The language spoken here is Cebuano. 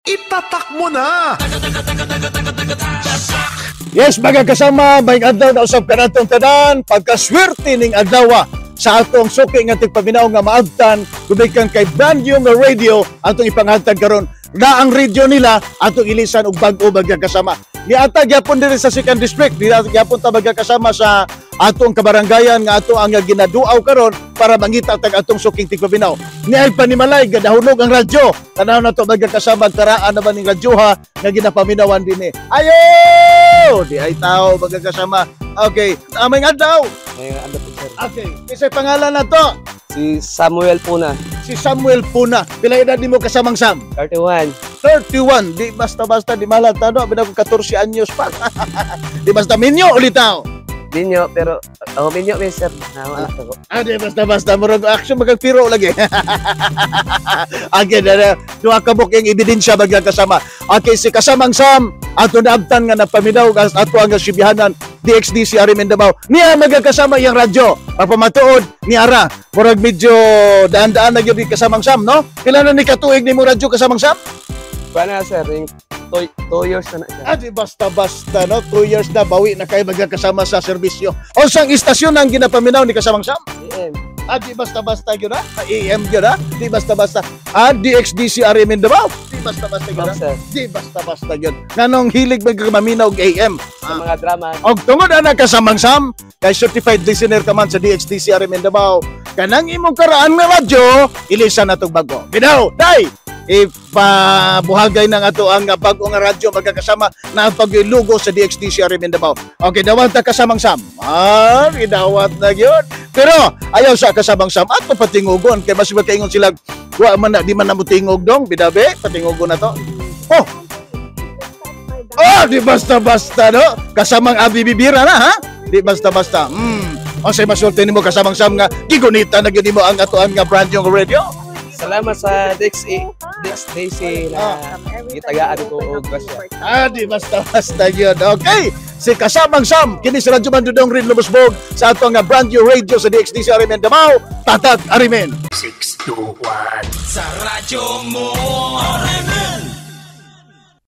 Itatak mo na! Yes, mga kasama, may adlaw na usab kanatong tanan, pagkaswerte ning adlaw sa atong suki nga tigpaminaw nga maabtan gumikan kay brand new nga radio atong ipanghatag karon na ang radio nila atong ilisan og bag-o, mga kasama. Niata gyapon diri sa Second District, niata gyapon ta, mga kasama, sa atong kabarangayan nga ato ang ginaduaw karon para mangita tag atong suking tigpaminaw. Niay panimalay gadahunog ang radyo. Tanaw na to, mga kasama, karaan naman ning radyoha nga ginapaminawan dinhi. Ayo! Di ay tao, mga kasama. Okay, aming adlaw. May ano po, sir. Okay, kisay pangalan na to? Si Samuel Puna. Si Samuel Puna. Pila edad nimo, kasamang Sam? 31. 31. Di basta-basta, di malata no. Binag 14 anyos pa. Di basta minyo ulitaw. Minyo, pero oh, minyo mi, sir. Na anak ko. Ah, di basta-basta. Murag action magagpiro lagi. Okay, na, duha ka yung ebidensya, mga kasama. Okay, si kasamang Sam, ato naabtan nga napaminaw ato ang sibihanan DXDC RM Mindanao. Niya, mga kasama, iyang radyo. Pagpamatuod ni Ara. Murag medyo daan-daan na gyud ni kasamang Sam, no? Pila na ni katuig ni mo radyo, kasamang Sam? Kuha na, sir, yung 2 years na na siya. Ah, di basta-basta, no? 2 years na, bawi na kayo, mga kasama, sa serbisyo. Unsang istasyon ang ginapaminaw ni kasamang Sam? AM. Ah, di basta-basta yun ha? AM yun ha? Di basta-basta. Ah, DXDC RM Mindanao. Di basta-basta yun ha? Ma'am, sir. Di basta-basta yun. Nganong hilig magmaminaw og AM? Sa mga drama. Og tungod ana, kasamang Sam, kay certified listener ka man sa DXDC RM Mindanao, kanang imong karaan nga radyo, ilisan na tong bago. Binaw, day! Ipabuhagay ng ato ang bago nga radyo, magkakasama na ang pag-lugo sa DXDC RM Mindanao. Okay, dawat ta, kasamang Sam. Ah, idawat na yun. Pero ayaw sa kasamang Sam ato patingugon kay mas makaingon sila wa man na di man na mo tingog dong bidabe patingugon na to. Oh, Oh, di basta-basta, no? Kasamang Abi Bibira na, ha? Di basta-basta. Unsay masulti nimo, kasamang Sam, nga gigunita na gyud nimo ang atoan nga brand new radio? Salamat sa DXDC na gitagaan ko og grasya. Ah, di basta-basta yun. Okay. Si kasamang Sam, kini si Radyo Man Dudong Rin Lumusbog sa ato nga brand new radio sa DXDC RM Mindanao. Tatag Arimen. 6, 2, 1. Sa radyo mo. RMN.